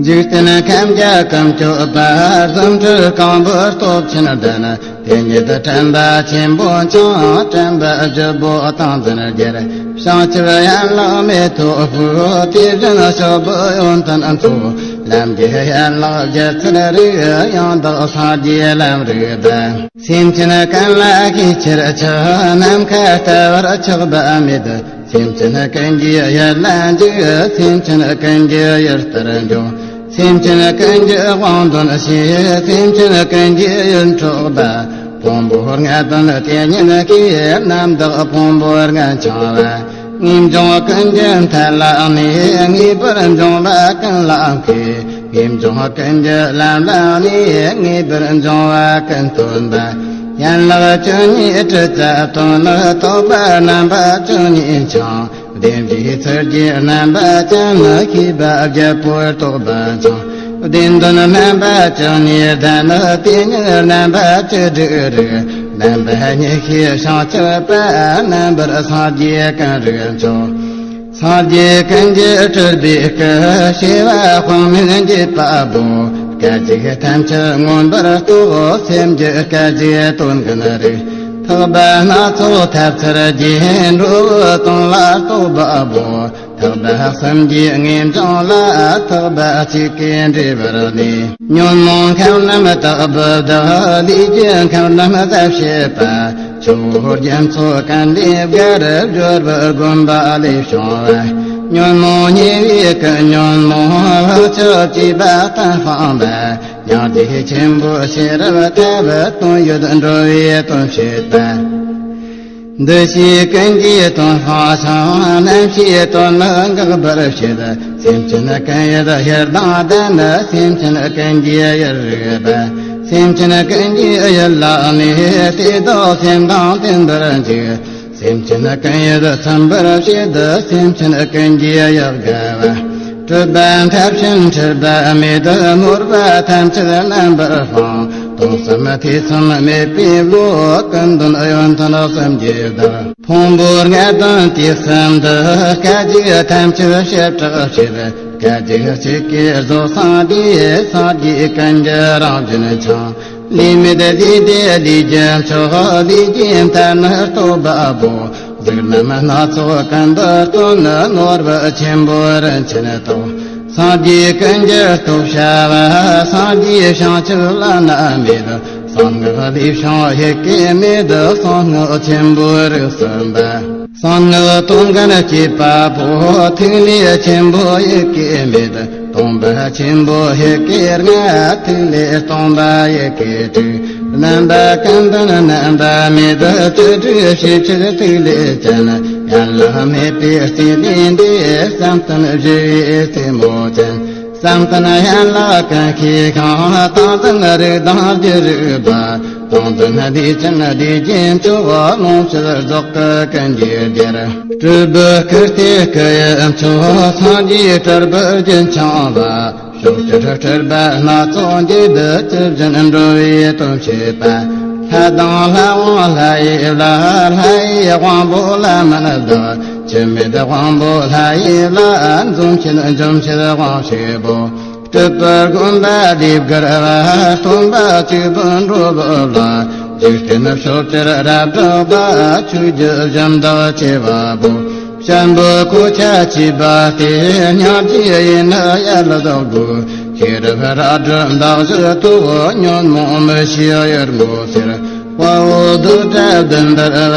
འཇིག་རྟེན་ཁམས་བརྒྱ་ཀུན་སྐྱོབ་པ། རྫུ་འཕྲུལ་རྐང་པའི་སྟོབས་ཆེན་ལྡན། དེ་ཉིད་དྲན་པ་ཆེན་པོ་འཆང་། དྲན་པ་བཅུ་པོ་ཏིང་འཛིན་རྒྱལ། བྱང་ཆུབ་ཡན་ལག་མེ་ཏོག་ཕུལ། དེ་བཞིན་སྐྱོབ་པའི་ཡོན་ཏན་ཚོགས། ལམ་གྱི་ཡན་ལག་བརྒྱད་ཚུལ་རིག་ཡང་དག་སངས་རྒྱས་ལམ་རིག་པ། སེམས་ཅན་ཀུན་ལ་ཤེས་ཕྱིར་ཆོས། ནམ་མཁའ་ལྟ་བུར་ཆགས་པ་མེད། སེམས་ཅན་ཀུན་གྱི་ཡུལ་ལ་འཇུག་སེམས་ཅན་ཀུན་གྱི་ཡུལ་ལྟར་འཇོག་སེམས་ཅན་ཀུན་གྱི་དབང་དོན་ཤེས། སེམས་ཅན་ཀུན་གྱི་ཡིད་འཕྲོག་པ། ཕུང་པོ་ལྔ་ལྡན་དེ་ཉིད་ཀྱིས། རྣམ་དག་ཕུང་པོ་ལྔ་འཆང་བ། ངེས་འབྱུང་ཀུན་གྱི་མཐའ་ལ་གནས། ངེས་པར་འབྱུང་བ་ཀུན་ལ་མཁས། ངེས་འབྱུང་ཀུན་གྱི་ལམ་ལ་གནས། ངེས་པར་འབྱུང་བ་ཀུན་སྟོན་པ། ཡན་ལག་བཅུ་གཉིས་ཁྲི་རྩ་བདུན། རྟོག་པ་རྣམ་པ་བཅུ་གཉིས་འཆང་། བདེན་པའི་ཚུལ་གྱིས་རྣམ་པ་ཅན། ཤེས་པ་བརྒྱད་པོས་རྟོག་པ་འཆང་། བདེན་དོན་རྣམ་པ་བཅུ་གཉིས་ལྡན། དེ་ཉིད་རྣམ་པ་བཅུ་དྲུག་རིག་རྣམ་པ་གཉིས་ཤེས་བྱང་ཆུབ་པ། རྣམ་པར་སངས་རྒྱས་ཀུན་རིག་མཆོག་སངས་རྒྱས་ཀུན་གྱི་སྤྲུལ་པའི་སྐུ། བྱེ་བ་དཔག་མེད་འགྱེད་པ་པོ། སྐད་ཅིག་ཐམས་ཅད་མངོན་པར་རྟོགས། སེམས་ཀྱི་སྐད་ཀྱིས་དོན་ཀུན་རིག་ཐེག་པ་སྣ་ཚོགས་ཐབས་ཚུལ་གྱིས། འགྲོ་བའི་དོན་ལ་རྟོགས་པ་པོ། ཐེག་པ་གསུམ་གྱི་ངེས་འབྱུང་ལ། ཐེག་པ་གཅིག་གིས་འདྲིས་པར་ནུས། ཉོན་མོངས་ཁམས་རྣམས་དག་པའི་བདག་ལས་ཀྱི་ཁམས་རྣམས་ཟད་བྱེད་པ། ཆུ་བོ་རྒྱ་མཚོ་ཀུན་ལས་བརྒལ། སྦྱོར་བའི་དགོན་པ་ལས་བྱུང་བ། ཉོན་མོངས་ཉེ་བའི་ཀུན་ཉོན་མོངས། བག་ཆགས་བཅས་པ་གཏན་སྤངས་པ། མྱང་འདས་ཆེན་པོའི་ཤེས་རབ་ཐབས། དོན་ཡོད་འགྲོ་བའི་དོན་བྱེད་པ། འདུ་ཤེས་ཀུན་གྱི་དོན་སྤང་ཞིང་། རྣམ་ཤེས་དོན་ལ་འགག་པར་བྱེད། སེམས་ཅན་ཀུན་ཡིད་ཡུལ་དང་ལྡན། སེམས་ཅན་ཀུན་གྱི་ཡུལ་རིག་པ། སེམས་ཅན་ཀུན་གྱི་ཡུལ་ལ་གནས། དེ་དག་སེམས་དང་བརྟེན་པར་འཇུག་སེམས་ཅན་ཀུན་ཡིད་ཚིམ་པར་བྱེད། སེམས་ཅན་ཀུན་གྱི་ཡུལ་དགའ་བ། སྲིད་པ་མཐར་ཕྱིན་འཁྲུལ་པ་མེད། ནོར་བ་ཐམས་ཅད་རྣམ་པར་སྤངས། སྟོང་གསུམ་ཐེག་གསུམ་མེད་པའི་བློ། ཀུན་དོན་ཡོན་ཏན་གསུམ་གྱི་བདག་ཕུང་པོ་ལྔ་ལྡན་དུས་གསུམ་དུ། སྐད་ཅིག་ཐམས་ཅད་བྱེ་བྲག་ཕྱེད། སྐད་ཅིག་གཅིག་གིས་རྫོགས་སངས་རྒྱས། སངས་རྒྱས་ཀུན་གྱི་རང་བཞིན་འཆང་། ལས་མེད་ལས་འབྲས་ལས་ཀྱི་མཆོག་ལས་ཀྱི་མཐའ་ནི་རྟོགས་པ་པོ། གཟུགས་རྣམས་སྣ་ཚོགས་ཀུན་ཏུ་སྟོན། ནོར་བུ་ཆེན་པོ་རིན་ཆེན་ཏོག་སངས་རྒྱས་ཀུན་གྱི་སྟོབས་བྱ་བ། སངས་རྒྱས་བྱང་ཆུབ་བླ་ན་མེད། གསང་སྔགས་ལས་བྱུང་ཡི་གེ་མེད། གསང་སྔགས་ཆེན་པོའི་རིགས་སུ་འབུལ། གསང་སྔགས་སྟོང་གར་བྱེད་པ་པོ། ཐིག་ལེ་ཆེན་པོ་ཡི་གེ་མེད། སྟོང་པ་ཆེན་པོ་ཡི་གེ་ལྔ། ཐིག་ལེ་སྟོང་པ་ཡི་གེ་དྲུག་རྣམ་པ་ཀུན་ལྡན་རྣམ་པ་མེད། བཅུ་དྲུག་ཕྱེད་ཕྱེད་ཐིག་ལེ་ཅན། ཡན་ལག་མེད་པའི་རྩིས་ལས་འདས། བསམ་གཏན་བཞི་པའི་རྩེ་མོ་ཅན། བསམ་གཏན་ཡན་ལག་ཀུན་ཤེས་ཤིང་། རྟག་འཛིན་རིགས་དང་རྒྱུ་རིག་པ། སྟོང་དུ་བདེ་ཆེན་བདེ་ཆེན་མཆོག་ལོངས་སྤྱོད་རྫོགས་སྐུ་ཀུན་གྱི་རྒྱལ། སྤྲུལ་པའི་སྐུ་སྟེ་སྐུ་ཡི་མཆོག་སངས་རྒྱས་སྤྲུལ་པའི་རྒྱན་འཆང་བ། ཕྱོགས་བཅུར་སྤྲུལ་པ་སྣ་ཚོགས་འགྱེད་པའི་ཇི་བཞིན་འགྲོ་བའི་དོན་བྱེད་པ། ལྷ་དང་ལྷ་དབང་ལྷ་ཡི་བླ། ལྷ་ཡི་དབང་པོ་ལ་མིན་འདའ། འཆི་མེད་དབང་པོ་ལྷ་ཡི་བླ། འཛུམ་བྱེད་འཇོམས་བྱེད་དབང་བྱེད་པོ། སྤྲུལ་པར་བསྒོམ་པ་ལེགས་དགར་བ། སྟོན་པ་གཅིག་པུ་འགྲོ་བའི་བླ། འཇིག་རྟེན་ཕྱོགས་བཅུར་རབ་གྲགས་པ། ཆོས་བརྒྱུད་གཞན་དག་བྱེ་བ་པོ། ཤམ་བུའི་གོ་ཆ་ཆེས་པ་སྟེ། སྙིང་རྗེ་ཡིས་ནི་ཡལ་བཟློག་པའི། ཤེས་རབ་རལ་གྲི་མདའ་གཞུ་ཐོགས། ཉོན་མོངས་མི་ཤེས་གཡུལ་ངོ་སེལ། དཔའ་བོ་གདུལ་བྱ་བདུན་པར་བབ།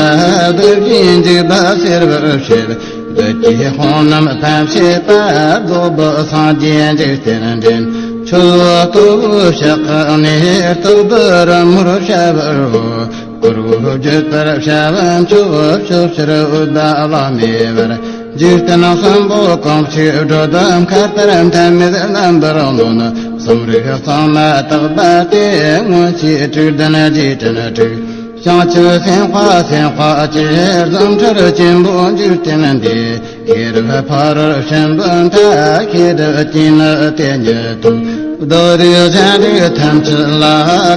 གདུལ་བྱའི་འཇིགས་པ་སེལ་བར་བྱེད། བདུད་ཀྱི་དཔུང་རྣམས་ཕམ་བྱེད་པ། རྫོགས་པའི་སངས་རྒྱས་འཇིག་རྟེན་འདྲེན། ཆུ་བོ་སྟོབས་པོའི་ཕྱག་ནས། སྟག་གཟིག་རི་མོར་ཞབས་བསྐོར། བསྐོར་བའི་བརྗོད་པར་བྱ་བ་མཆོག་ཕྱོགས་བཅུར་འོད་དཔག་མེད་འབར། འཇིག་རྟེན་གསུམ་པོ་གང་ཞིག་སྒྲོལ། མཁའ་ལྟར་མཐའ་མེད་རྣམ་པར་གནོན། གསུམ་རིག་གཙང་མ་དག་པ་སྟེ། མངོན་ཤེས་དྲུག་ལྡན་རྗེས་དྲན་དྲུག། བྱང་ཆུབ་སེམས་དཔའ་སེམས་དཔའ་ཆེ། རྫུ་འཕྲུལ་ཆེན་པོ་འཇིག་རྟེན་འདས། ཤེས་རབ་ཕ་རོལ་ཕྱིན་པོ་མཐའ། ཤེས་རབ་ཀྱིས་ནི་དེ་ཉིད་ཐོབ། རྡོ་རིགས་གཞན་རིགས་ཐམས་ཅད་ལ།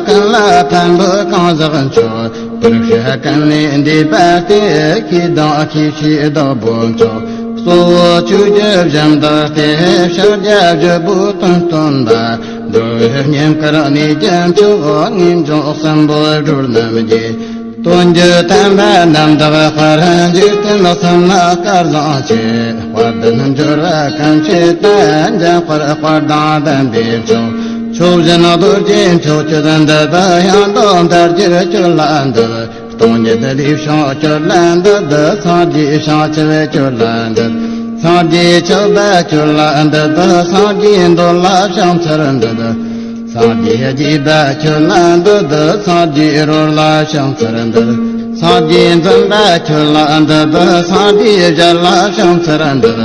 ཀུན་ལ་ཕན་པའི་གང་ཟག་མཆོག། པུ་རིག་ཤ་ཀུན་ལས་འདས་པ་སྟེ། ཤེས་དང་ཤེས་བྱའི་བདག་པོ་མཆོག། གཙོ་བོ་ཆོས་བརྒྱད་བཞིན་དག་སྟེ། ཕྱག་རྒྱ་བཞི་པོ་དོན་སྟོན་པ། འགྲོ་བའི་བསྙེན་བཀུར་གནས་རྒྱུ་མཆོག། ངེས་འབྱུང་གསུམ་པོ་སྒྲོལ་རྣམས་ཀྱི། དོན་བརྒྱུད་དམ་པ་རྣམས་དག་པར། འཇིག་རྟེན་གསུམ་ན་སྐལ་བཟང་ཆེ། དཔལ་ལྡན་འབྱོར་བ་ཀུན་བྱེད་པ། འཇམ་དཔལ་དཔལ་དང་ལྡན་པའི་མཆོག། མཆོག་སྦྱིན་རྡོ་རྗེ་མཆོག་ཁྱོད་འདི་ལྟ། ཡང་དག་མཐར་ཕྱིན་ཁྱོད་ལ་འདུད། སྟོང་ཉིད་ལུས་བྱང་ཁྱོད་ལ་འདུད། སངས་རྒྱས་བྱང་ཆུབ་ཁྱོད་ལ་འདུད། སངས་རྒྱས་ཆགས་པ་ཁྱོད་ལ་འདུད། སངས་རྒྱས་འདོད་ལ་ཕྱག་འཚལ་འདུད། སངས་རྒྱས་དགྱེས་པ་ཁྱོད་ལ་འདུད། སངས་རྒྱས་རོལ་ལ་ཕྱག་འཚལ་འདུད། སངས་རྒྱས་འཛིན་པ་ཁྱོད་ལ་འདུད། སངས་རྒྱས་ཞལ་ལ་ཕྱག་འཚལ་འདུད།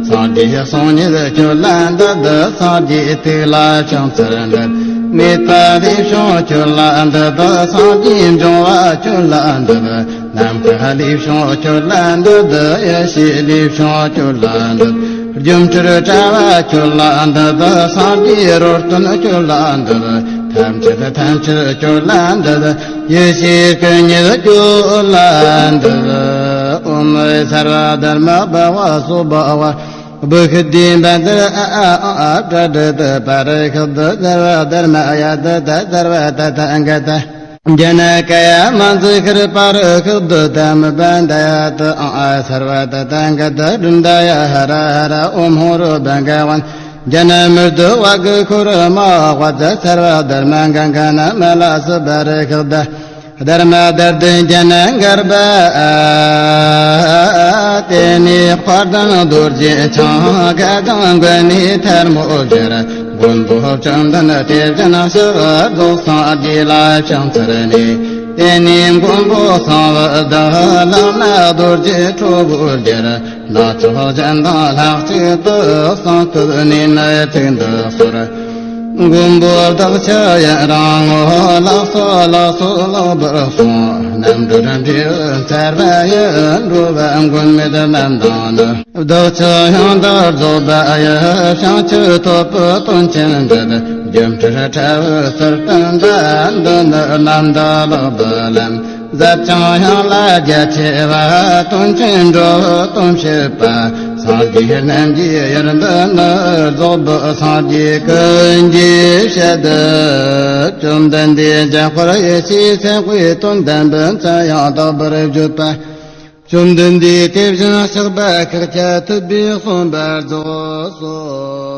སངས་རྒྱས་གསུང་ཉིད་ཁྱོད་ལ་འདུད། སངས་རྒྱས་ཐུགས་ལ་ཕྱག་འཚལ་འདུད། མེད་པ་ལས་བྱུང་ཁྱོད་ལ་འདུད། སངས་རྒྱས་འབྱུང་བ་ཁྱོད་ལ་འདུད། ནམ་མཁའ་ལས་བྱུང་ཁྱོད་ལ་འདུད། ཡེ་ཤེས་ལས་བྱུང་ཁྱོད་ལ་འདུད། སྒྱུ་འཕྲུལ་དྲ་བ་ཁྱོད་ལ་འདུད། སངས་རྒྱས་རོལ་སྟོན་ཁྱོད་ལ་འདུད། ཐམས་ཅད་ཐམས་ཅད་ཁྱོད་ལ་འདུད། ཡེ་ཤེས་སྐུ་ཉིད་ཁྱོད་ལ་འདུད། ཨོཾ་སརྦ་དྷརྨ་བྷ་བ་སྭ་བྷཱ་ཝ། བུ་ཤི་དྷི་བྷ་དྲ་ཨ་ཨ་ཨ་པྲ་དྲི་ཏ་པ་རི་ཤབྡ་སརྦ་དྷརྨ་ཡ་ཏ་ཏ་སརྦ་ཏ་ཐཱ་ག་ཏ། ཛྙཱ་ན་ཀ་ཡ་མཉྫུ་ཤྲཱི་པཱ་རི་ཤབྡ་དྷརྨ་བྷ་ད་ཡ་ཏ་ཨ་ཨ་སརྦ་ཏ་ཐཱ་ག་ཏ་བྲྀནྡ་ཡ་ཧ་ར་ཧ་ར། ཨོཾ་ཧོ་རུ་བྷ་ག་ཝན། ཛྙཱ་ན་མི་ཏྲ་བྷ་ག་ཤོ་ར་མ་ཧཱ་བཛྲ་སརྦ་དྷརྨ་ག་ག་ན་མ་ལ་སུ་པ་རི་ཤབྡ། དྷརྨ་དྷར་ཏེ་ཛྙཱ་ན་གརྦྷ་ཨ། དེ་ནས་དཔལ་ལྡན་རྡོ་རྗེ་འཆང་། བཀའ་དང་མགོན་ནས་ཐལ་མོ་སྦྱར། མགོན་པོ་བཅོམ་ལྡན་དེ་བཞིན་གཤེགས། རྫོགས་སངས་རྒྱས་ལ་ཕྱག་འཚལ་ནས། དེ་ནས་མགོན་པོ་གསང་བའི་བདག། ལག་ན་རྡོ་རྗེ་ཁྲོ་བོའི་གུར། སྣ་ཚོགས་སྦྱིན་དང་ལྷག་བཅས་ཏེ། གསང་ཐུགས་ནས་ནི་ཚིག་འདི་གསོལ། མགོན་པོ་བདག་ཅག་ཡི་རང་ངོ་། ལགས་སོ་ལགས་སོ་ལགས་པར་གསུངས། རྣམ་གྲོལ་འབྲས་བུ་མཚར་བ་ཡི། འགྲོ་བ་མགོན་མེད་རྣམས་དང་ནི། བདག་ཅག་ཡང་དག་རྫོགས་པ་ཡི། བྱང་ཆུབ་ཐོབ་པའི་དོན་ཆེན་འདི། སྒྱུ་འཕྲུལ་དྲ་བའི་ཟུར་དུ་འདུ། འདི་ནི་རྣམ་དག་ལེགས་པའི་ལམ། ཟབ་ཅིང་ཡངས་ལ་རྒྱ་ཆེ་བ། དོན་ཆེན་འགྲོ་བའི་དོན་བྱེད་པ། སངས་རྒྱས་རྣམས་ཀྱི་ཡུལ་འདི་ནི། རྫོགས་པའི་སངས་རྒྱས་ཀུན་གྱི་ཞལ་དུ། བཅོམ་ལྡན་འདས་འཇམ་དཔལ་ཡེ་ཤེས་སེམས་དཔའི་དོན་དམ་པའི་མཚན་ཡང་དག་པར་བརྗོད་པ། བཅོམ་ལྡན་འདས་དེ་བཞིན་གཤེགས་པ་ཤཱཀྱ་ཐུབ་པས་གསུངས་པ་རྫོགས་སོ།